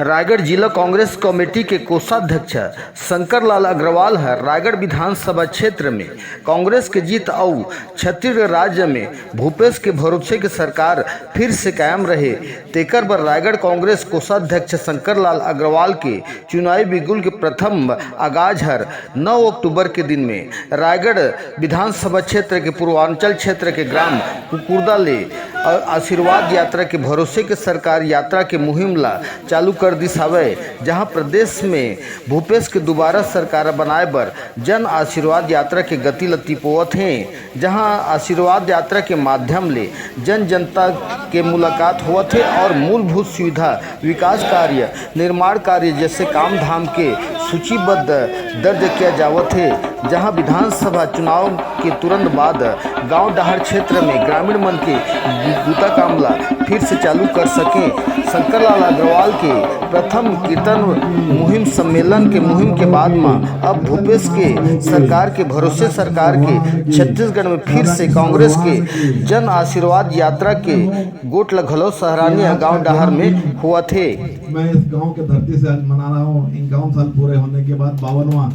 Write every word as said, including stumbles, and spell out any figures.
रायगढ़ जिला कांग्रेस कमेटी के कोषाध्यक्ष शंकर लाल अग्रवाल ह रायगढ़ विधानसभा क्षेत्र में कांग्रेस के जीत अउ छत्तीसगढ़ राज्य में भूपेश के भरोसे के सरकार फिर से कायम रहे, तेकर बर रायगढ़ कांग्रेस कोषाध्यक्ष शंकर लाल अग्रवाल के चुनावी बिगुल के प्रथम आगाज हर नौ अक्टूबर के दिन में रायगढ़ विधानसभा क्षेत्र के पूर्वांचल क्षेत्र के ग्राम कुकुरदा ले अ-, आशीर्वाद यात्रा के भरोसे के सरकार यात्रा के मुहिम ला चालू कर दिस हावय, जहां प्रदेश में भूपेश के दोबारा सरकार बनाए बर जन आशीर्वाद यात्रा के गति ल तिपोवत हे, जहां आशीर्वाद यात्रा के माध्यम ले जन जनता के मुलाकात होवत हे और मूलभूत सुविधा, विकास कार्य, निर्माण कार्य जैसे काम धाम के सूचीबद्ध दर्ज किया जावत हे, जहां विधानसभा चुनाव के तुरंत बाद गांव डहार क्षेत्र में ग्रामीण मन के बूता काम ला फिर से चालू कर सकें। शंकर लाल अग्रवाल के प्रथम कीर्तन मुहिम सम्मेलन के मुहिम के बाद म अब भूपेश के सरकार के भरोसे सरकार के छत्तीसगढ़ में फिर से कांग्रेस के जन आशीर्वाद यात्रा के गोठ ल घलो सराहनीय गांव डहार में होवत हे। मैं इस गांव के धरती से आज मना रहा हूँ। इक्यावन साल पूरे होने के बाद बावनवां